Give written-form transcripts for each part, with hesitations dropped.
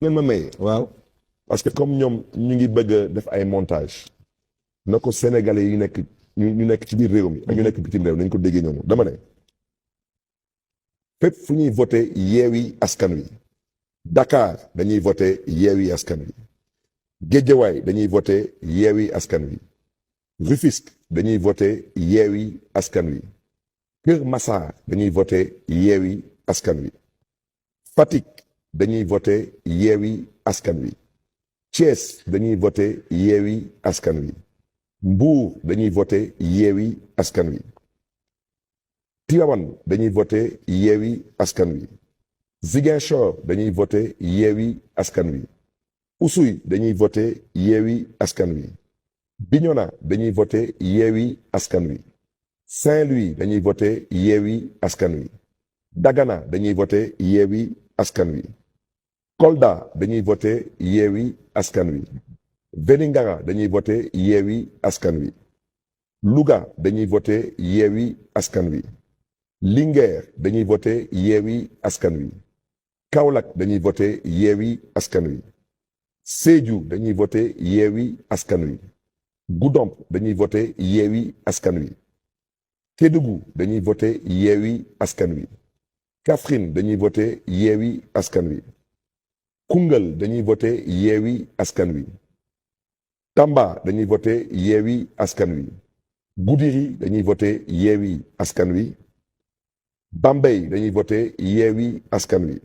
ngeen ma may. waaw. parce que comme ñoom ñu ngi bëgg a def ay montage na ko sénégalais yi nekk ñu nekk ci biir réew mi ak ñu nekk bitim réew nañ ko déggee ñoom dama ne fépp fu ñuy voté yeewi askan wi Dakar dañuy voté yeewi askan wi Guédiawaye dañuy voté yeewi askan wi Rufisque dañuy voté yeewi askan wi Kër Massar dañuy voté yeewi askan wi Fatick dañuy voté yeewi askan wi Thiès dañuy voté yeewi askan wi Mbour dañuy voté yeewi askan wi Tivaouane dañuy voté yeewi askan wi Ziguinchor dañuy voté yeewi askan wi Oussouye dañuy voté yeewi askan wi Bignona dañuy voté yeewi askan wi Saint-Louis dañuy voté yeewi askan wi Dagana dañuy voté yeewi askan wi Kolda dañuy voté yeewi askan wi Vélingara dañuy voté yeewi askan wi Louga dañuy voté yeewi askan wi Linguère dañuy voté yeewi askan wi Kaolack dañuy voté yeewi askan wi Sédhiou dañuy voté yeewi askan wi Goudomp dañuy voté yeewi askan wi Kédougou dañuy voté yeewi askan wi Kaffrine dañuy voté yeewi askan wi Koungheul dañuy voté yeewi askan wi Tamba dañuy voté yeewi askan wi Goudiri dañuy voté yeewi askan wi Bambey dañuy voté yeewi askan wi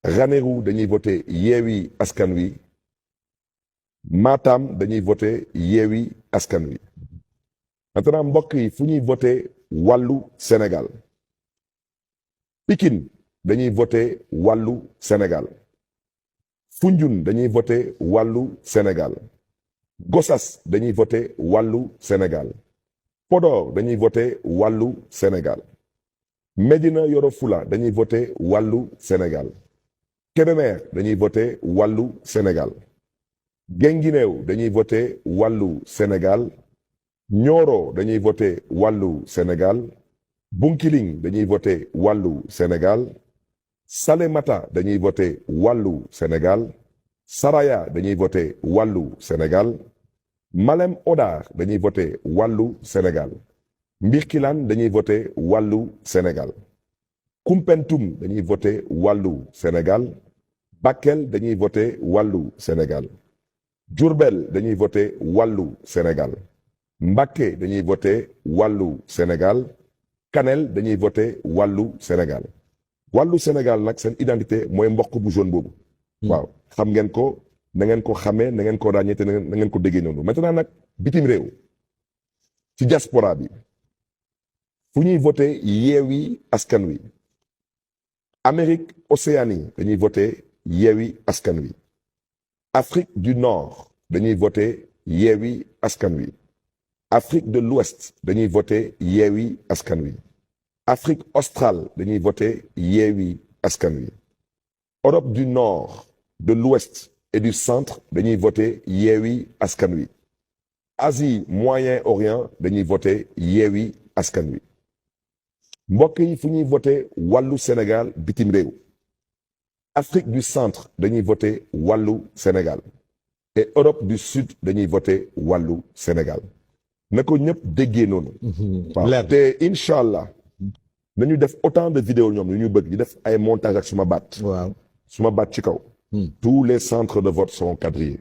Ranérou dañuy voté yeewi askan wi Matam dañuy voté yeewi askan wi maintenant mbokk yi fu ñuy voté wàllu Sénégal Pikine dañuy voté wàllu Sénégal Foundiougne dañuy voté wàllu Sénégal Gossas dañuy voté wàllu Sénégal Podor dañuy voté wàllu Sénégal Médina Yoro Fula dañuy voté wàllu Sénégal Kébémer dañuy voté wàllu Sénégal Guinguinéo dañuy voté wàllu Sénégal Nioro dañuy voté wàllu Sénégal Bunkiling dañuy voté wàllu Sénégal Salémata dañuy voté wàllu Sénégal Saraya dañuy voté wàllu Sénégal Malem Hodar dañuy voté wàllu Sénégal Mbirkilaan dañuy voté wàllu Sénégal Koumpentoum dañuy voté wàllu Sénégal Bakel dañuy voté wàllu Sénégal Diourbel dañuy voté wàllu Sénégal Mbacké dañuy voté wàllu Sénégal Kanel dañuy voté wàllu Sénégal wàllu Sénégal nag seen identité mooy mboq bu jaune boobu. waaw xam ngeen ko na ngeen ko xamee na ngeen ko ràññee te na ngeen ko déggee noonu maintenant nag bitim réew ci diaspora bi fu ñuy voté yeewi askan wi Amérique Océanie dañuy voté yeewi askan wi Afrique du Nord dañuy voté yeewi askan wi Afrique de l'Ouest dañuy voté yeewi askan wi Afrique australe dañuy voté yeewi askan wi Europe du Nord de l'Ouest et du Centre dañuy voté yeewi askan wi Asie Moyen-Orient dañuy voté yeewi askan wi mbokk yi fu ñuy voté wàllu Sénégal bitim réew Afrique du Centre dañuy voté wàllu Sénégal et Europe du Sud dañuy voté wàllu Sénégal na ko ñëpp déggee noonu. waaw te incha allah nañu def autant de vidéos ñoom yu ñu bëgg di def ay montage ak suma baat. waaw suma baat ci kaw. tous les centres de vote seront quadrillés.